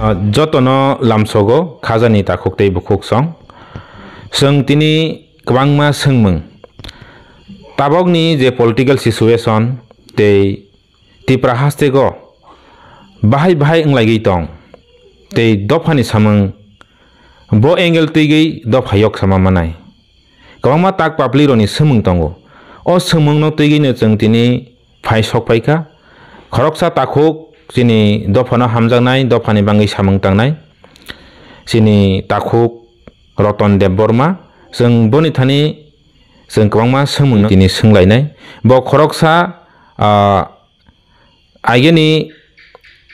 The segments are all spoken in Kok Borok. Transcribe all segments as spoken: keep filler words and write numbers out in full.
Jotono lamsogo khajani takhuk tei bukhuk song. Chwng tini kwbangma swngmung. Tabokni je political situation tei Tipra hasteo bahai bahai wnglaigwi tong. Tei dophani samung bo angle twigwi dopha yok sama manai. Kwbangma tak paplirokni swngmung tongo. O swngmungno twigwino chwng tini phai sok phaikha. Khoroksa takhuk chini dophano hamjaknai, dophani bangwi samung tangnai. Chini takhuk Roton Debbarma, chwng boni thani chwng kwbangma swngmungno tini swnglainai. Bo khoroksa, ah, Aigeni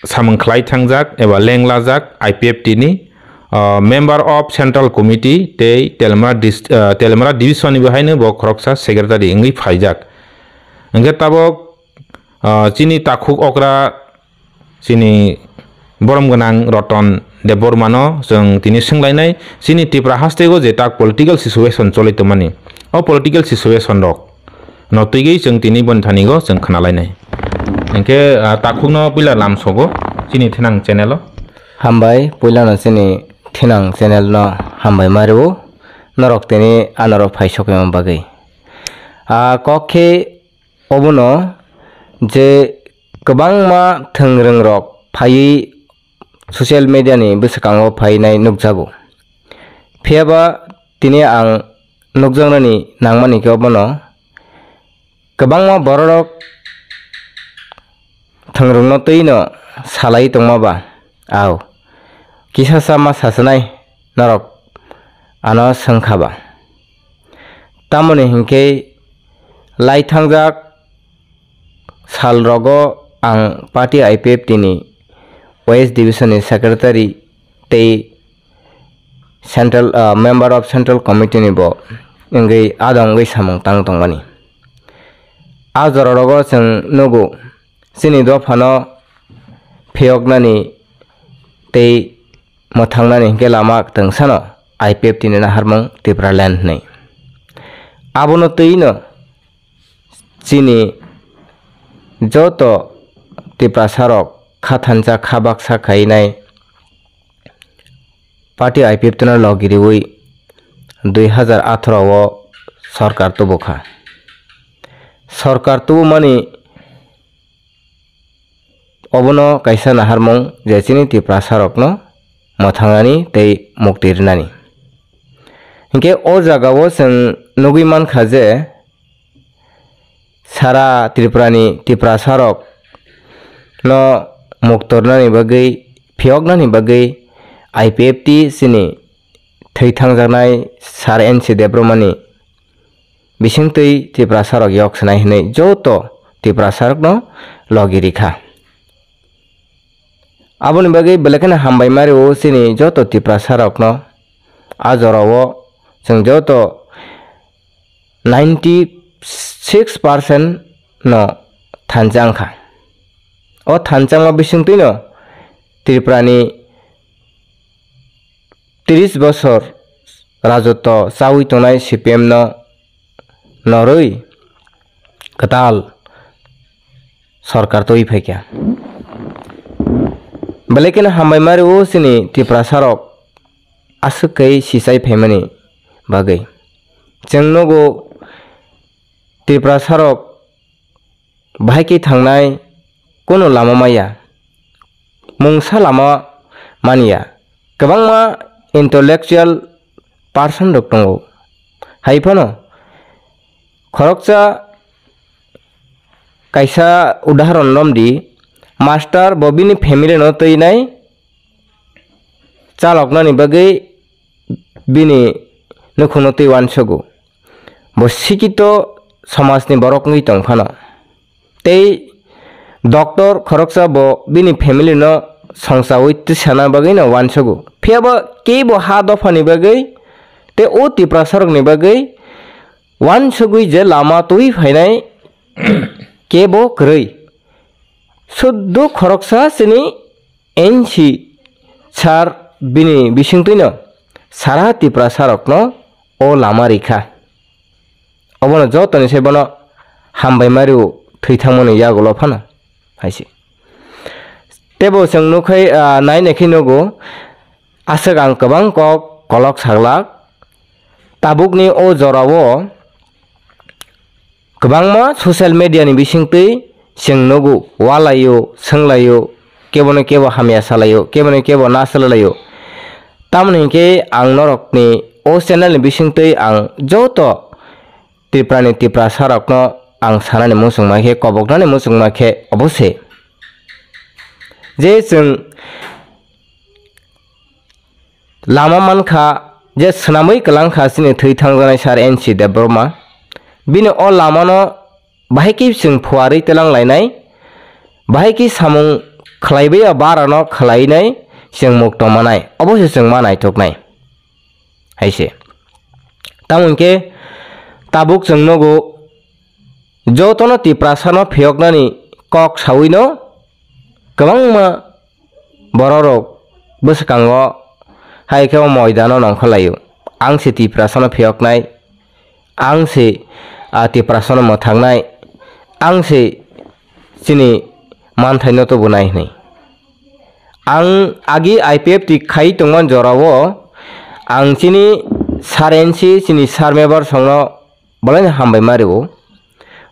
samung khlai thangjak eba lenglajak I P F T ni, ah, Member of Central Committee tei Telmara dis-, ah, Telmara Division ni bo haino bo khoroksa secretary wngwi phaijak. Hwnkhe tabok, ah, chini takhuk okra chini borom gwnang Roton Debbarmano chwng tini swnglainai, chini Tipra hasteo je tak political situation choli tongmani, o political situation rok no twigwi chwng tini boni thanigo chwng khwnalainai. Hwnkhe, ah, takhukno puila lamsogo chini thinang channel o. Hambai, puilano chini thinang channel no hambai ma rwo, norok tini anorok phai sokma bagwi. Ah, kok khe obono je kwbangma thwngwrwng rok phaiwi social media ni bwswkango phainai nukjago. Phiyaba tini ang nukjaknani nangmani khe obono kwbangma bororok thwngwrwngno twino salai tongma ba, au, kisa sa ma sasanai norok ano swngkha ba. Tamoni hinkhe lai thangjak sal rogo ang party I P F T ni West Division ni secretary tei central, ah, member of central committee ni bo wngwi adong wngwi samung tang tongmani. A jora rogo chwng nugo chini dophano phiyoknani tei mwthangnani hinkhe lama kwtwngsano I P F T ni naharmung Tipraland hwnwi. Abono twino chini joto Tiprasarok kha thansa kha baksa khainai party I P F T no logi riwi dui hazar atharo o sorkar tubukha. Sorkar tubumani obono kaisa naharmung je chini Tiprasarokno mwthangnani tei mukti rinani. Hinkhe o jagao chwng nugwi mankha je sara Tripurani Tiprasarokno muktornani bagwi, phiyoknani bagwi I P F T chini thwi thangjaknai Sir N C Debbarmani bisingtwi Tiprasarok yok swnai hwnwi joto Tiprasarokno logi rikha. Aboni bagwi belai kheno hambai ma rwo chini joto Tiprasarokno. A jorao chwng joto ninety six percent no thansa wngkha. O thansa wngma bisingtwino Tripurani tris bosor rajotwo chawi tongnai C P M no norwi kwtal sorkar twi phaikha. Belai kheno hambai ma rwo chini Tiprasarok aswk khe sichai phaimani bagwi. Chwng nugo Tiprasarok bahai khe thangnai kunu lama maya, mungsa lama manya. Kwbangma intellectual person rok tongo. Hai phano khoroksa kaisa udahoron romdi, master bo bini family no twinai chaloknani bagwi bini nukhungno twi uansugo. Bo sikito somajni borok wngwi tong phano. Tei doctor khoroksa bo bini family no songchawi tisana bagwi no uansugo. Phiya bo kebo ha dophani bagwi tei o Tiprasarokni bagwi uansugwi je lama twi phainai kebo kwrwi. Suddo khoroksa chini N C sir bini bisingtwino sara Tiprasarokno o lama rikha. Obono jotoni se bono hambai ma rwo thwi thangmani yagulo phano hai se. Teibo chwng nukhai, ah, nai naikhe nugo, aswk ang kwbang kok kolok saglak. Tabukni o jorao kwbangma social media ni bisingtwi chwng nugo, walaio, swnglaio, kebono kebo hamya salaio, kebono kebo na salalaio. Tamoni hinkhe ang norokni o channel ni bisingtwi ang joto Tripura ni Tiprasa rokno ang sanani muchungma khe, koboknani muchungma khe obo se je chwng lama mankha, je swnamwi kwlangkha chini thwi thangjaknai sir N C Debbarma. Bini o lamano bahai khe chwng phuarwi twlang lainai, bahai khe samung khlaibai ya barano khlainai chwng mukto manai, obo se chwng ma naithoknai hai se. Tamo hinkhe tabuk chwng nugo jotono Tiprasano phiyoknani kok sawino kwbangma bororok bwskango hai khe o moidano nongkhorlaio. Ang se Tiprasano phiyoknai, ang se, ah, Tiprasano mwthangnai, ang se chini manthaino tubunai hwnwi. Ang agi I P F T khai tongma jorao ang chini sir N C, chini sir Mebar songno belai no hambai ma rwo.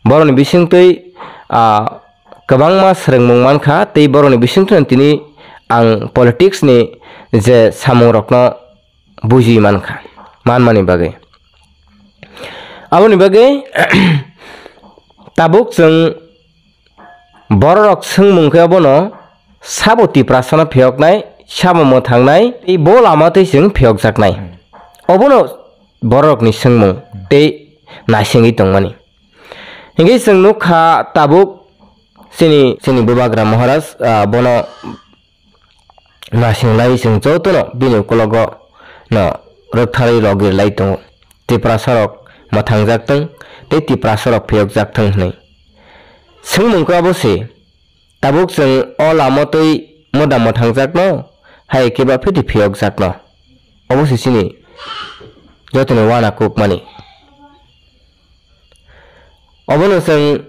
Borokni bisingtwi, ah, kwbangma swrwngmung mankha, tei borokni bisingtwi tini ang politics ni je samungrokno buji mankha, manmani bagwi. Aboni bagwi tabuk chwng bororok swngmung khe abono sabo Tiprasano phiyoknai, sabo mwthangnai, tei bo lama twi chwng phiyokjaknai. Obono bororokni swngmung tei naisingwi tongmani. Hinkhe chwng nukha tabuk chini, chini Bubagra Maharaj, ah, bono nasinglai chwng jotono bini ukologo no rwktharwi rogwi lai tongo. Tiprasarok mwthangjak thung tei Tiprasarok phiyokjak thung hwnwi. Swngmung khe obo se, tabuk chwng o lama twi moda mwthangjakno hai khe ba phiti phiyokjakno? Obo se chini jotoni uanakukmani. Obono chwng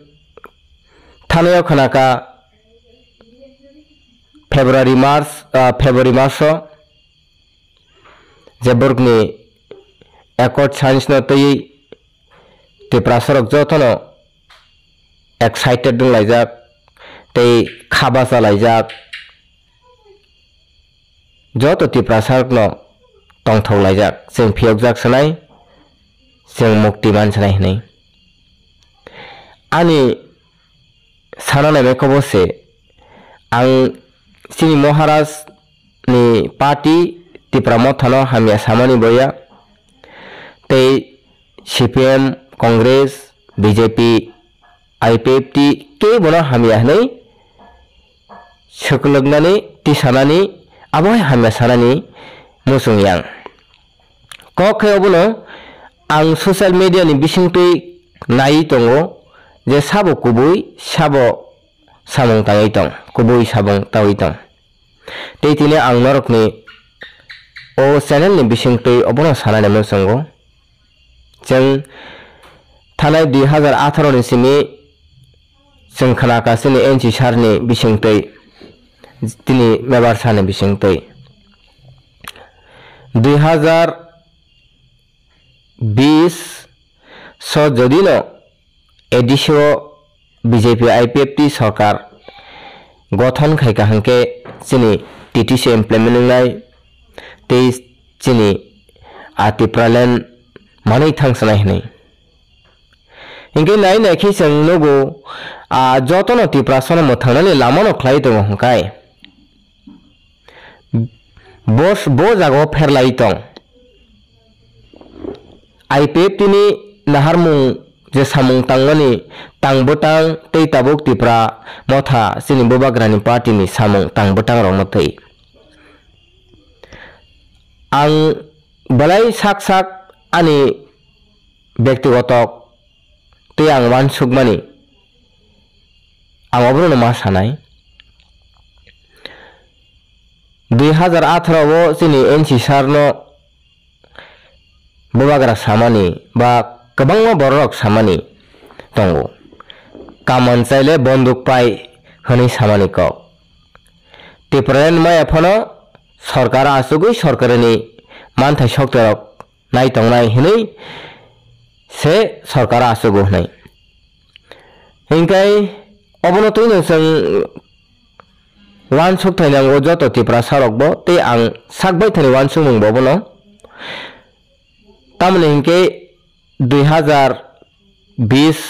thanao khnakha February, March, ah, February maso je borokni accord science no twiwi Tiprasarok jotono excited wnglaijak tei kha bachalaijak. Joto Tiprasarokno tongthok laijak, chwng phiyokjak sanai, chwng mukti man sanai hwnwi. Ani sana naimai kobo se, ang chini Maharaj ni party Tipra Motha no hamya samani boya, tei C P M, Congress, B J P, I P F T kebo no hamya hwnwi swklugnani, tisanani, abo hai hamya sanani muchung yang. Kok khe obono ang social media ni bisingtwi naiwi tongo je sabo kubui, sabo samung tangwi tong, kubui samung tangwi tong. Tei tini ang norokni o channel ni bisingtwi obono sanani muchungo. Chwng thanai dui hazar atharo ni simi chwng khna ka chini N C sir ni bisingtwi, tini mebar sani bisingtwi. Dui hazar bis so jodino A D C o B J P I P F T sorkar gothon khai kaham khe chini T T C implement wngnai tei chini a Tipraland manwi thangsanai hwnwi. Hinkhe nai nai khe chwng nugo, a, jotono Tiprasano mwthangnani lamano khlai tongo hwnkhai. Bo, bo jagao pherlai tong. I P F T ni naharmung je samung tangmani tang bwtang tei tabuk Tipra Motha chini Bubagrani party ni samung tang bwtang rokno twi. Ang belai sak sak ani bektigoto tei ang uansukmani ang oborokno ma sanai. Dui hazar atharo o chini N C sir no bubagra samani ba kwbangma bororok samani tongo. Kaman chaile bonduk pai hwnwi samani kok. Tipraland maya phano sorkar achugwi sorkarini manthai soktorok nai tongnai hwnwi se sorkar achugo hwnwi. Hinkhe obono twino chwng uansuk thainango joto Tiprasarokbo tei ang sak baithani uansukmungbo obono. Tamoni hinkhe dui hazar bis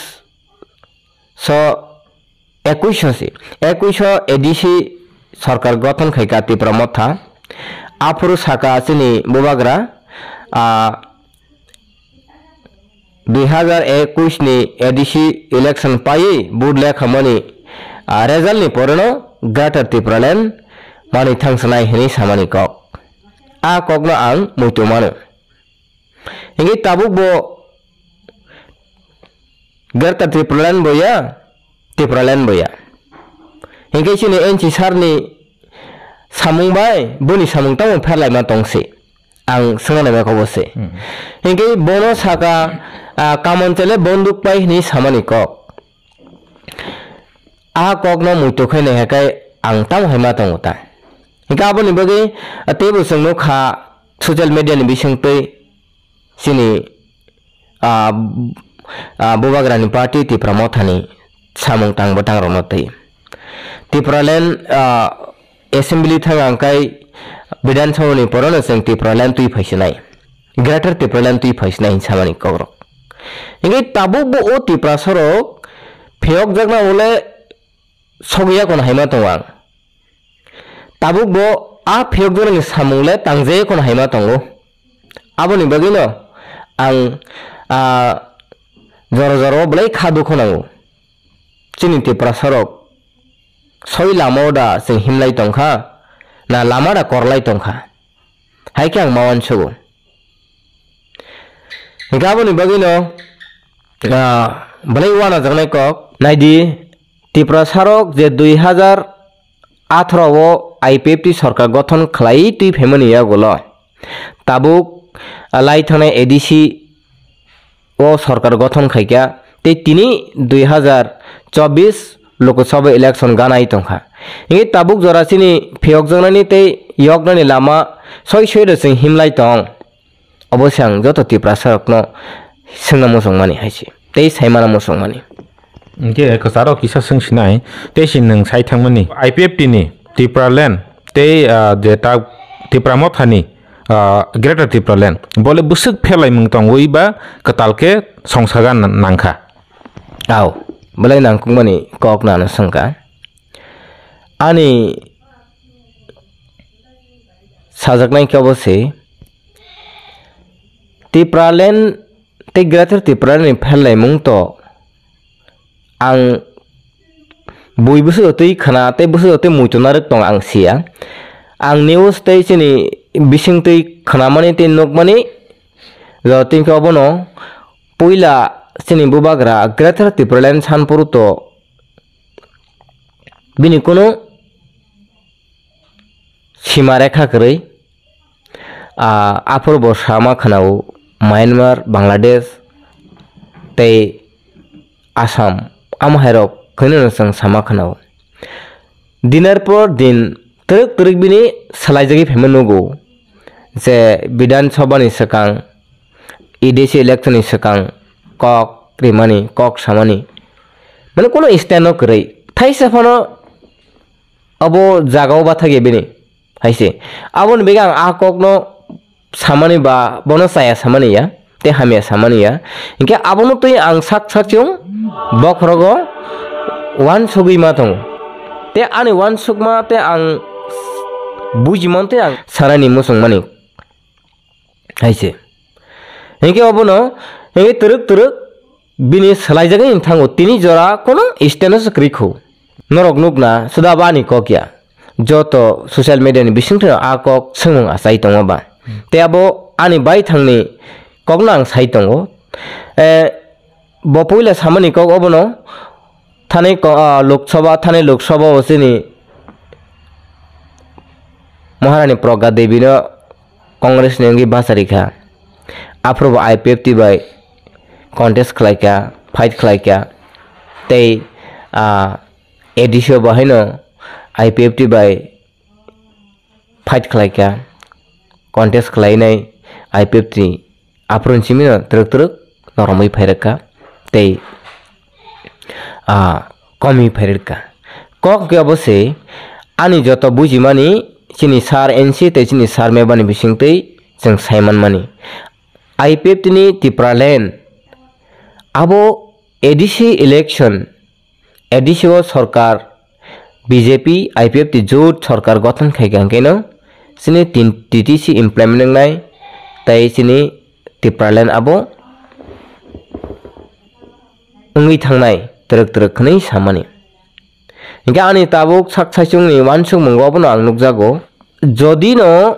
so ekuish o se, ekuish o A D C sorkar gothon khaikha Tipra Motha. Aphuru saka chini bubagra, ah, dui hazar ekuish ni A D C election paiwi vote lekhamani, ah, result ni poreno Greater Tipraland manwi thangsanai hwnwi samani kok. A kokno ang muitu mano. Hinkhe tabuk bo Greater Tipraland bo ya, Tipraland bo ya. Hinkhe chini N C sir ni samung bai boni samung tamo pherlaima tongsi. Ang swngna nai kok bo se. Hmm. Hinkhe bono saka, ah, kamon chele bonduk pai hwnwi samani kok. A kokno muitu khe naiha khe ang tamo hai ma tongo ta. Hinkhe aboni bagwi, ah, teibo chwng nukha social media ni bisingtwi chini, ah, ah, bubagrani party Tipra Mothani samung tangbo tangrokno twi. Tipraland, ah, assembly thang ang kai Bidhan Sabha ni porono chwng Tipraland twi phaisinai. Greater Tipraland twi phaisinai hinsamani kokrok. Hinkhe tabuk bo o Tiprasarok phiyokjakna ule sogwi ya kono haima tongo ang. Tabuk bo a phiyokjaknani samung le tangjaya kono haima tongo. Aboni bagwino ang, ah, jora jora o belai kha dukhu nango. Chini Tiprasarok soi lama o da chwng himlai tongkha, na lama da korlai tongkha. Hai khe ang ma uansugo. Hinkhe aboni bagwino, ah, belai uanajaknai kok. Naidi, Tiprasarok je dui hazar atharo o I P F T sorkar gothon khlai twi phaimani yagulo. Tabuk, ah, lai thangnai A D C o sorkar gothon khaikha, tei tini dui hazar chobbish Lok Sabha election ganai tongkha. Hinkhe tabuk jora chini phiyokjaknani tei yoknani lama soi soi rw chwng himlai tong. Obo se ang joto Tiprasarokno swngna muchungmani hai se, tei saimana muchungmani. Hinkhe kwcharo kisa swng sinai, tei se nwng sai thangmani I P F T ni Tipraland tei, ah, je ta Tipra Mothani, ah, Greater Tipraland, bole bwswk pherlaimung tongwi ba kwtal khe songsaga na-, nangkha. Au, belai nangkukmani kok nano swngkha. Ani sajaknai khe obo se, Tipraland tei Greater Tipraland ni pherlaimung to ang bui bwswk twi khna tei bwswk twi muitu narwk tong ang siya. Ang news tei chini bising twi khnamani tei nukmani jotting khe obono puila chini bubagra Greater Tipraland Sanpur to bini kunu sima rekha kwrwi, ah, aphuru bo sama khwnao Myanmar, Bangladesh tei Assam, amo hairok khwnino chwng sama khwnao. Dinar por din twrwk twrwk bini swlaijagwi phaima nugo je Bidhan Sabha ni swkang, A D C election ni swkang kok rimani, kok samani, mane, kunu stand no kwrwi. Thaisa phano abo jaga o bathakya bini, hai se. Aboni bagwi ang a kokno samani ba bono chaya samani ya, tei hamya samani ya. Hinkhe abono twi ang sak sak chwng bokhorogo uansugwi ma tongo. Tei ani uansukma tei ang bujimano tei ang sanani muchungmani. Hai se. Hinkhe obono, hinkhe twrwk twrwk bini swlaijagwi wng thango, tini jora kono stand-o se kwrwi kho. Norok nukna, suda bo ani kok ya. Joto social media ni bisingtwi a kok swngmung achai tongo ba. Tei abo ani baithangni kokno ang sai tongo. Eh, bo puila samani kok obono thani ko-, ah, Lok Sabha, thani Lok Sabha o chini Maharani Pragya Devi no Congress ni wngwi bachari kha. Aphuru bo I P F T bai contest khlai kha, fight khlai kha. Tei, ah, A D C o bo haino I P F T bai fight khlaikha, contest khlainai I P F T ni aphuru simi no twrwk twrwk noromwi phairwkha tei, ah, komwi phairwkha. Kok hwnkhe obo se ani joto bujimani chini sir N C tei chini sir meba ni bisingtwi chwng saimanmani. I P F T ni Tipraland abo A D C election, A D C o sorkar B J P I P F T jot sorkar gothon khaikha hwnkhe no chini tin T T C implement wngnai tei chini Tipraland abo wngwi thangnai twrwk twrwk hwnwi samani. Hingkhe ani tabuk sak saichungni uansukmungo abono ang nukjago. Jodi no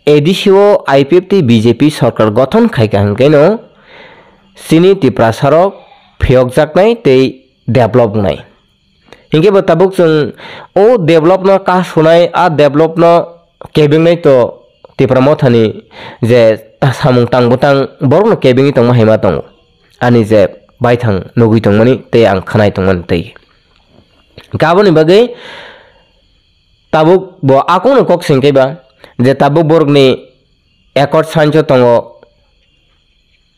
A D C o I P F T B J P sorkar gothon khaikha hwnkhe no chini Tiprasarok phiyokjaknai tei develop wngnai. Hingkhe bo tabuk chwng o develop no kasunai, a develop no kebingnai to Tipra Mothani je samung tang bwtang borokno kebingwi tongma hai ma tongo. Ani je baithang nugwi tongmani tei ang khwnai tongmani tei. Hingkhe aboni bagwi tabuk bo akungno kok singkhe ba je tabuk borokni accord sancho tongo,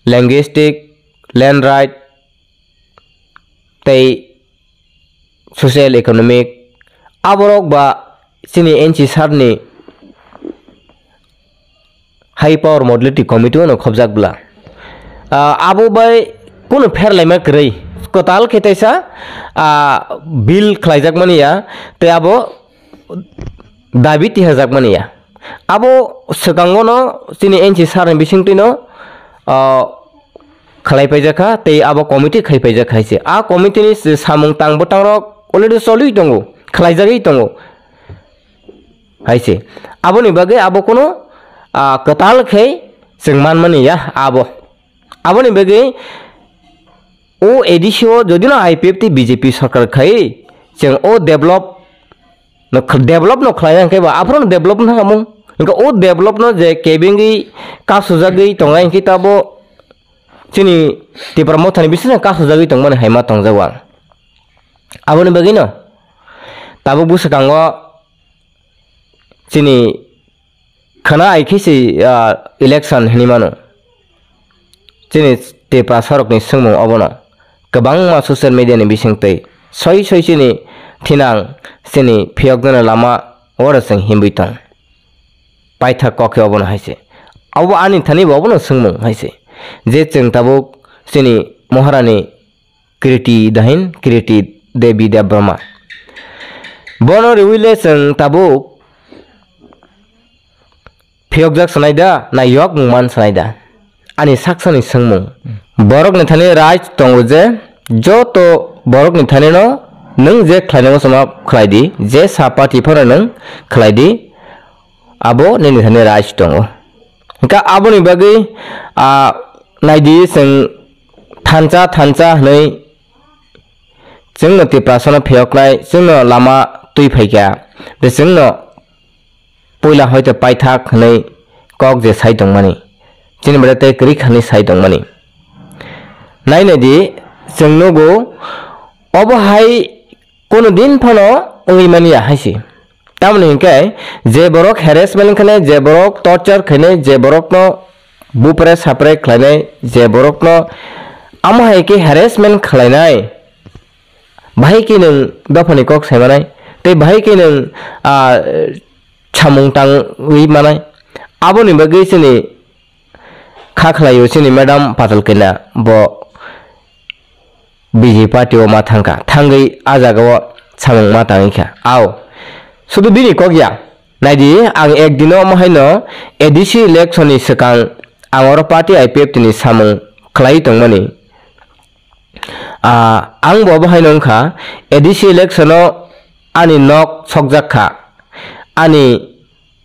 linguistic, land right, tei social economic, aborok ba chini N C sir ni high power modality committee ono khobjak bwla. Ah, abo bai kunu pherlaima kwrwi kwtal khe teisa, ah, bill khlaijakmani ya tei abo dabi tihajakmani ya. Abo swkango no chini N C sir ni bisingtwi no, ah, khlai paijak kha tei abo committee khai paijak hai se. A committee ni se samung tang bwtang rok already cholwi tongo, khlaijagwi tongo hai se. Aboni bagwi abo kunu, ah, kwtal khe chwng manmani ya abo. Aboni bagwi o A D C o jodi no I P F T B J P sorkar khai chwng o develop no khl-, develop no khlai hwnkhe ba aphuru no develop no thangamung. Hwnkhe o develop no je kebengwi kasujagwi tongnai hwnkhe tabo chini Tipra Mothani bisingtwi kasujagwi tongmani hai ma tongjago ang. Aboni bagwi no tabuk bwswkango chini khwna ai khe se, ah, election hinwi mano. Chini Tiprasarokni swngmung obono kwbangma social media ni bisingtwi soi soi chini thinang chini phiyoknani lama oro chwng himwi tong. Paithak kok khe obono hai se. Abo ani thani bo obono swngmung hai se. Je chwng tabuk chini Maharani Kriti Dahin, Kriti Devi Debbarma. Bono riwi le chwng tabuk phiyokjak sanai da, na yok mungman sanai da? Ani saksani swngmung. Borokni thani right tongo je, joto borokni thani no nwng je khlainai muchungma khlai di, je sa party phano nwng khlai di, abo nini thani right tongo. Hwnkhe aboni bagwi, ah, naidi chwng thansa thansa hwnwi chwngno Tiprasano phiyoknai, chwngno lama twi phaikha, tei chwngno puila hoite paithak hwnwi kok je sai tongmani, chini bwrwi tei kwrwi kha hwnwi sai tongmani. Nai nai di, chwng nugo, obo hai kono din phano wngwi manya hai se. Tamoni hinkhe je borok harassment khainai, je borok torture khainai, je borokno bupre sapre khlainai, je borokno amo hai khe harassment khlainai, bahai khe nwng dophani kok saimanai, tei bahai khe nwng, ah, samung tangwi manai. Aboni bagwi chini kha khlaio chini madam Patal Kanya, bo B J P party o ma thangkha, thangwi a jaga o samung ma tangwi kha. Ao, sudu bini kok ya. Naidi, ang ek dino omo haino A D C election ni swkang ang oro party I P F T ni samung khlai tongmani. Ah, ang bo obo haino wngkha, A D C election o ani nok sokjak kha, ani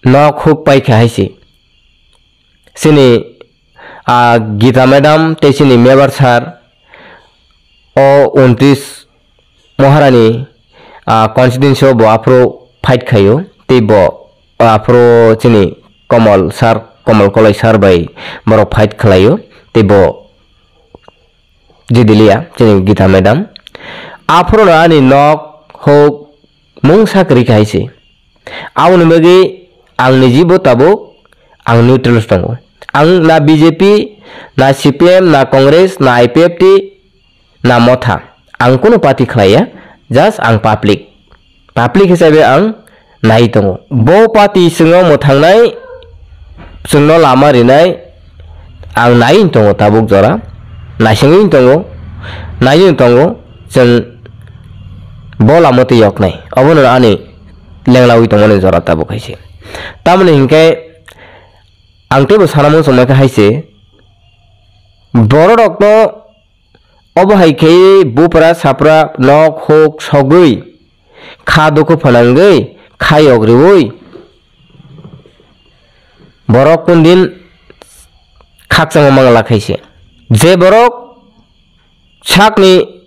nok huk pai kha hai se. Chini, ah, Gita madam tei chini member sir o untris Maharani, ah, constituency o bo aphuru fight khaio, tei bo aphuru chini Komol sir, Komol Koloi sir bai borok fight khlaio, tei bo jidiliya chini Gita madam. Aphuru no ani nok huk mungsa kwrwi kha hai se. Aboni bagwi Ang nijibo tabuk ang neutral tongo. Ang na B J P, na C P M, na Congress, na I P F T, na Motha. Ang kunu party khlaiya, just ang public. Public hisabe ang nai tongo. Bo party chwngno mwthangnai, chwngno lama rinai, ang nai tongo tabuk jora. Naisingwi tongo, nai tongo, chwng bo lama twi yoknai. Obono ani lenglawi tongmani jora tabuk hai se. Tamoni hinkhe ang teibo sana muchungma khe hai se, bororokno obo hai khe bupra sapra nok huk sogwi kha dukhu phanangwi kha yok riwi borok kundin khakchangma mangla khai se. Je borok sakni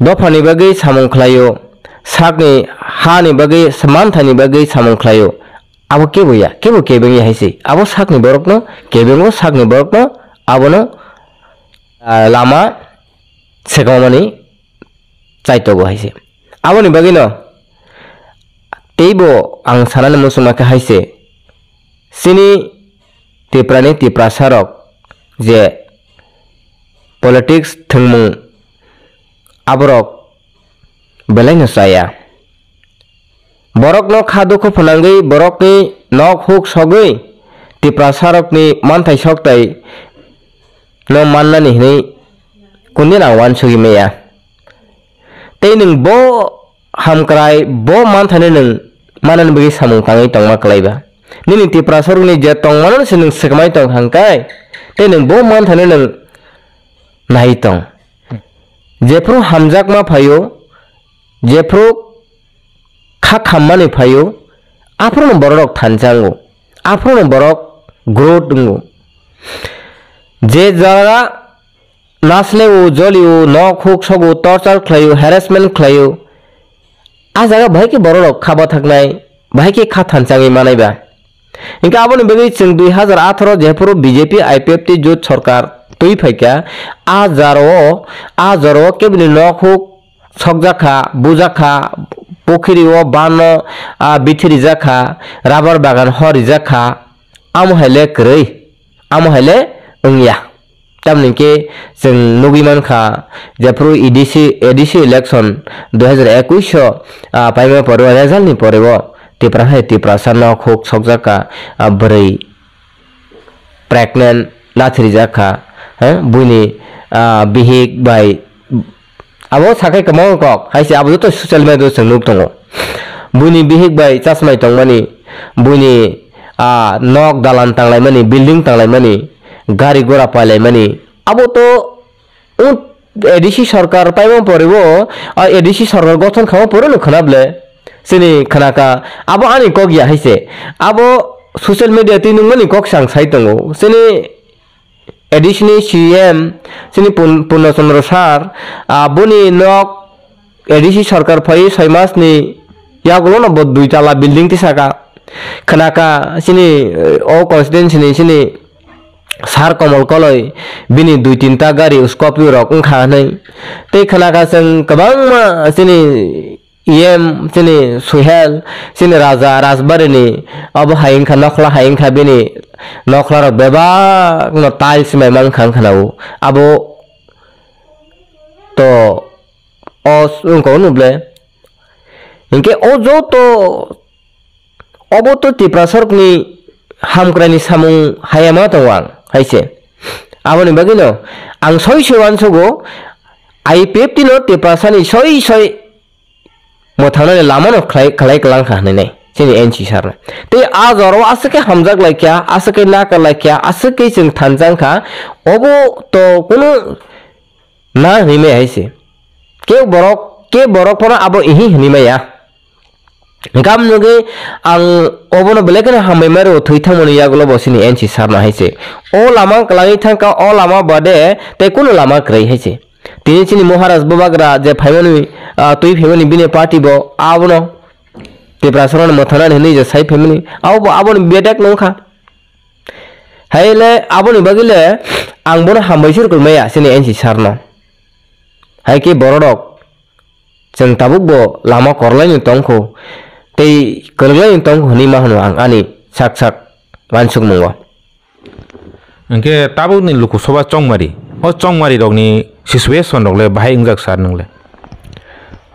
dophani bagwi samung khlaio, sakni hani bagwi, manthani bagwi samung khlaio, abo kebo ya, kebo kebeng ya hai se. Abo sakni borokno kebengo, sakni borokno abono, ah, lama sekamani chaitogo hai se. Aboni bagwino teibo ang sanani muchungma khe hai se, chini Tiprani Tiprasa rok je politics thwngmung aborok belaino chaya. Borokno kha dukhu phnangwi borokni nok huk sogwi Tiprasa rokni manthai soktai no mannani hinwi kundin ang uansugwi maya. Tei nwng bo hamkrai, bo manthani nwng manani bagwi samung tangwi tongma kwlaiba. Nini Tiprasarokni je tongmano se nwng swkmai tong kha hwnkhe, tei nwng bo manthani nwng nai tong. Jephru hamjakma phaio, jephru kha khammani phaio, aphruno bororok thansa wngo, aphruno borok growth wngo. Je jaga nasleo, jolio, nok huk sogo, torture khlaio, harassment khlaio, a jaga bahai khe bororok kha bathaknai, bahai khe kha thansa wngwi manaiba. Hinkhe aboni bagwi chwng dui hazar atharo jephuru B J P I P F T jut sorkar twi phaikha, a jarao, a jorao kebini nok huk sokjakha, bujakha, pukhirio bano, a, bithi rijakha, rubber bagan hor rijakha, amo hai le kwrwi, amo hai le wngya. Tamni hwnkhe chwng nugwi mankha, jephru A D C, A D C election dui hazar ekwis o, ah, paima pore o result ni pore o Tipra hai Tiprasa nok huk sokjak ka, ah, bwrwi pregnant lachirijak kha, he, buini, ah, bihik bai Abo sakai kwbangma kok, hai se abo joto social media o chwng nuk tongo. Buini bihik bai chasmai tongmani, buini, ah, nok dalan tanglaimani, building tanglaimani, gari gora pailaimani. Abo to, um, A D C sarkar paimani pore bo, ah, A D C sarkar gothon khaima pore no khwna ble. Chini khwna kha, abo ani kok ya hai se. Abo social media twi nungmani kok se ang sai tongo. Chini A D C ni C M, chini Pun-, Purna Chandra sir, ah, boni nok A D C sarkar phai soi mas ni yagulo no bo dui tala building tisa ka. Khwna kha chini, eh, o constituency ni chini sir Komol Koloi bini dui tinta gari Scorpio rok wngkha hinwi. Tei khwna kha chwng kwbangma chini E M chini Suhel, chini raja Rajbari ni, abo hai wngkha nokhla, hai wngkha bini nokhla rok bebak no tiles bai mankha wngkha na o. Abo to o wngkha o nuble. Hinkhe o joto, obo to Tiprasa rok ni hamkrai ni samung hayama tongo ang, hai se. Aboni bagwi no ang soi soi uansugo, I P F T no Tiprasa ni soi soi mwthangnani lama no khlai, khlai kwlang kha hinwi nai chini N C sir no. Tei a jora o aswk khe hamjak lai kha, aswk khe nakar lai kha, aswk khe chwng thansa wng kha, obo to kunu na hinwi maya hai se. Ke borok, ke borok phano abo ihi hinwi maya. Gam nugwi ang obono belai kheno hambai maro thwi thangmani yagulo bo chini N C sir no hai se. O lama kwlangwi thang kha, o lama bade tei kunu lama kwrwi hai se. Tini chini Maharaj Bubagra je phaimani, ah, twi phaimani bini party bo abono Tiprasa rokno mwthanani hinwi je sai phaimani, abo bo aboni bedek nung kha. Hai le aboni bagwi le ang bono hambai se rwkwi maya chini N C sir no. Hai khe bororok chwng tabuk bo lama korlaino tong kho. tei kwrwnglaino tong hwnwi ma hwno ang ani sak sak uansukmungo. Hinkhe tabukni Lok Sabha chongmari, o chongmari rokni situation rok le bahai wngjak sir nwng le?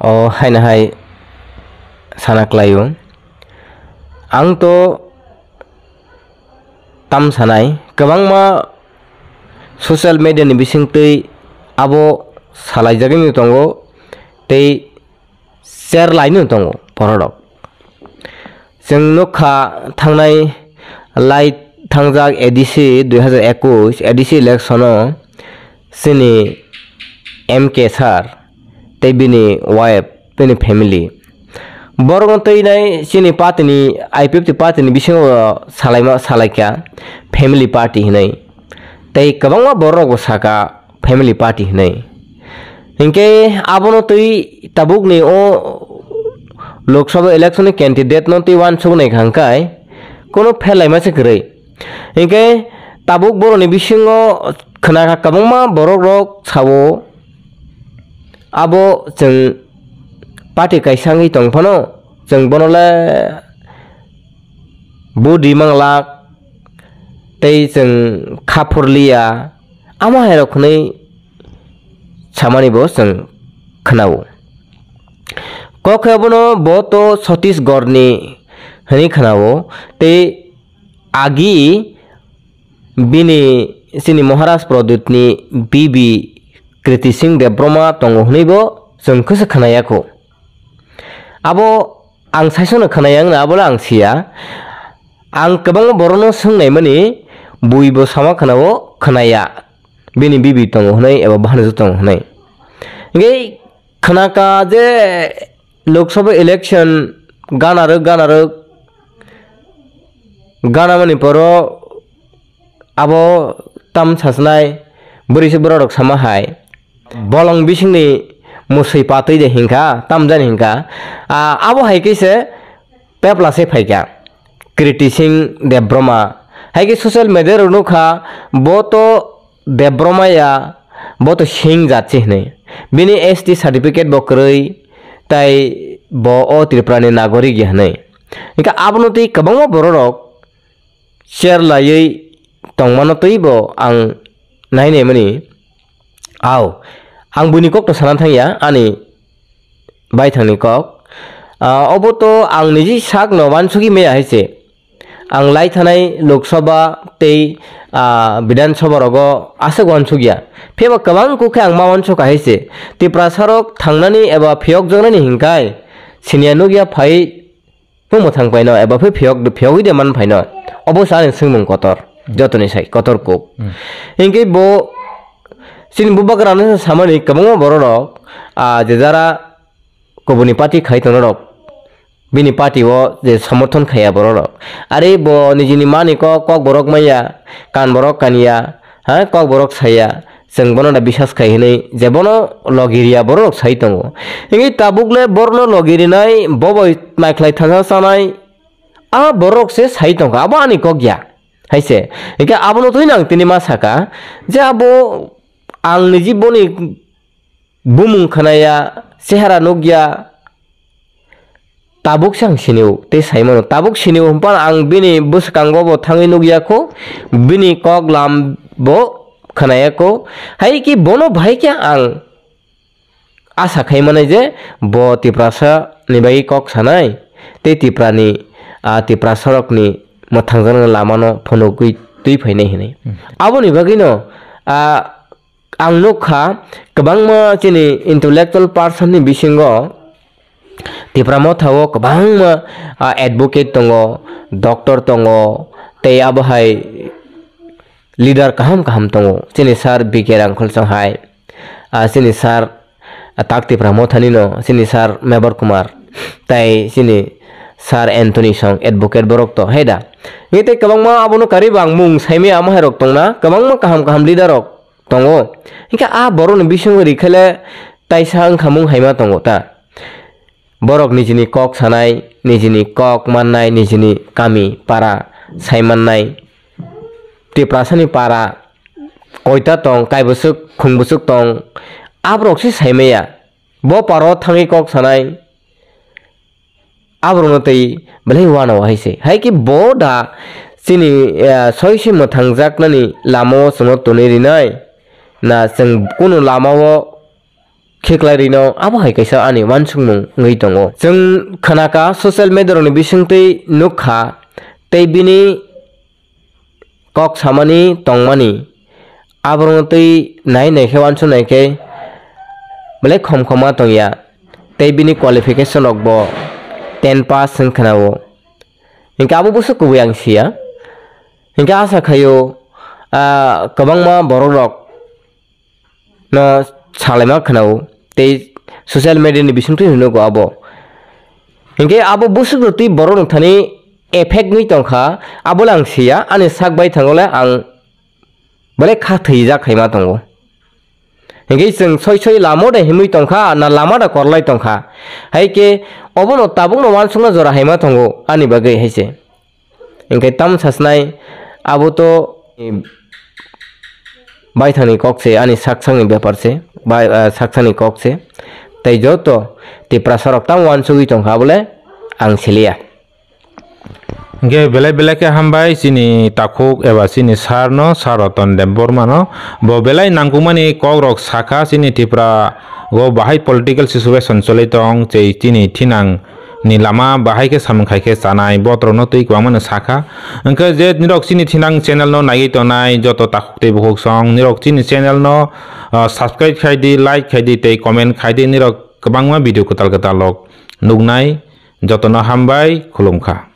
O haino hai sana kwlaio. Ang to tam sanai kwbangma social media ni bisingtwi abo salaijagwi tongo tei share laino tongo bororok. Chwng nukha thangnai lai thangjak A D C dui hazar ekwis A D C election o chini M K sir tei bini wife, bini family. Borokno twi nai chini party ni, I P F T party ni bisingo salaima, salaikha family party hinwi. Tei kwbangma borok bo saka family party hinwi. Hinkhe abono twi tabukni o Lok Sabha election ni candidate no twi uansuknai kha hwnkhe kono pherlaima se kwrwi. Hinkhe tabuk borokni bisingo khwnakha kwbangma borok rok sao, abo chwng party kaisa wngwi tong phano chwng bono le budi manglak tei chwng khaphurliya, amo hai rok hwnwi samani bo chwng khwnao. Kok khe abono bo to Chhattisgarh ni hwnwi khwnao tei agi bini chini Maharaj Pradyut ni bibi Kriti Singh Debbarma tongo hwnwi bo chwng khe se khwnaya kho. Abo ang saisono khwnaya wngna abo le ang siya. Ang kwbangma borokno swngnaimani bui bo sama khwnao khwnaya. Bini bibi tongo hwnwi eba bahanajwk tongo hwnwi. Hinkhe khwnaka je Lok Sabha election gana rwk, gana rwk, gana mani poro abo tam sasnai bwrwi se borok rok sama hai. Bolong bisingni mwswi patwi de hinkha, tam jani hinkha. Ah, abo hai khe se pepla se phaikha. Kriti Singh Debbarma. Hai khe social media rok nukha, bo to Debbarma ya, bo to Singh jat se hinwi. Bini S T certificate bo kwrwi, tai bo o Tripura ni nagorik ya hinwi. Hinkhe abono twi kwbangma borok rok share laiwi tongmano twibo ang nai naimani. Au, ang buini kokno sana thangya, ani baithangni kok. Ah, obo to ang niji sakno uansugwi maya hai se. Ang lai thanai Lok Sabha tei, ah, Bidhan Sabha rogo aswk uansukya. Phiya ba kwbang kuk khe ang ma uansukha hai se. Tiprasa rok thangnani eba phiyokjaknani hinkhai siniya nukya phai Bo mwthang paino eba phe phiyok, phiyogwi de man phaino. Obo se ani swngmung kotor. Jotoni sai kotor kuk. Hmm. Hinkhe bo chini bubagra no samani kwbangma borok rok, ah, je jara kubuni party khai tongo rok. Bini party o je somorthon khaiya borok rok. Are bo nijini mani kok, kok borok manya, kan borok kanya, ha, kok borok saya. Chwng bono da bisas khai hinwi je bono logiriya borok sai tongo. Hinkhe tabuk le borokno logirinai bo bai maikhlai thangsa chanai a borok se sai tongkha, abo ani kok ya hai se. Hinkhe abono twi nang tini ma saka je abo ang niji boni bumung khnaya, chehara nukya, tabuk se ang sinio tei sai mano. Tabuk sinio hwnphano ang bini bwskango bo thangwi nukya kho, bini kok lam bo khnaya kho. Hai khe bono bahai khe ang asa khai manai je bo Tiprasa ni bagwi kok sanai tei Tipra ni, ah, Tiprasa rok ni mwthangjaknai lama no phunugwi twi phainai hinwi. Hmm. Aboni bagwi no, ah, Ang nukha, kwbangma chini intellectual person ni bisingo Tipra Motha o kwbangma, ah, advocate tongo, doctor tongo, tei abo hai leader kaham kaham tongo. Chini sir B K Rangkhol song hai, ah, chini sir, ah, tak Tipra Motha ni no, chini sir Mebar Kumar, tei chini sir Anthony song advocate borok to, hai da. Ngi tei kwbangma abono kariba ang mung saimaya amo hai rok tongna, kwbangma kaham kaham leader rok tongo. Hinkhe a borokni bisingo rikhele taisa wngkhamung haima tongo ta. Borok nijini kok sanai, nijini kok mannai, nijini kami, para saimannai. Tiprasani para koita tong, kaibwswk, khungbwswk tong, aborok se saimaya. Bo paro thangwi kok sanai. Aborokno tei belai uanao hai se. Hai khe bo da chini, eh, soise mwthangjaknani lamao chwngno tonwi rinai? Na chwng kunu lamao khiklai rino? Abo hai kaisa ani uansukmung wngwi tongo. Chwng khnakha social media rokni bisingtwi nukha tei bini kok samani tongmani, aborokno twi nai nai khe uansuk nai khe belai khom khoma tongya, tei bini qualification rok bo ten pass wng khna o. Hinkhe abo bwswk kubui ang siya. Hinkhe asa khaio, ah, kwbangma borok rok no salaima khna o, tei social media ni bisingtwi hwnwi nugo abo. Hinkhe abo bwswk rok twi borok rok thani effect wngwi tongkha, abo le ang siya, ani sak bai thango le ang belai kha thwijak khaima tongo. Hinkhe chwng soi soi lama da himwi tongkha, na lama da korlai tongkha. Hai khe obono tabukno uansukna jora haima tongo ani bagwi hai se. Hinkhe tamo sasnai, abo to, eh, baithangni kok se, ani sak sakni bepar se, bai, ah, sak sakni kok se. Tei joto Tiprasa rok tamo uansugwi tongkha, abo le ang siliya. Hingke belai belai khe hambai chini takhuk eba chini sir no, Sir Ratan Debbarma no. Bo belai nangkukmani kok rok sakha chini Tripura o bahai political situation choli tong, tei chini thinang ni lama bahai khe samung khai khe chanai, botrok no twi kwbangma no sakha. Hingke je nirok chini thinang channel no naiwi tongnai joto takhuk tei bukhuk song, nirok chini channel no, ah, subscribe khai di, like khai di tei comment khai di, nirok kwbangma video kwtal kwtal rok nuknai. Jotono hambai, khulumkha.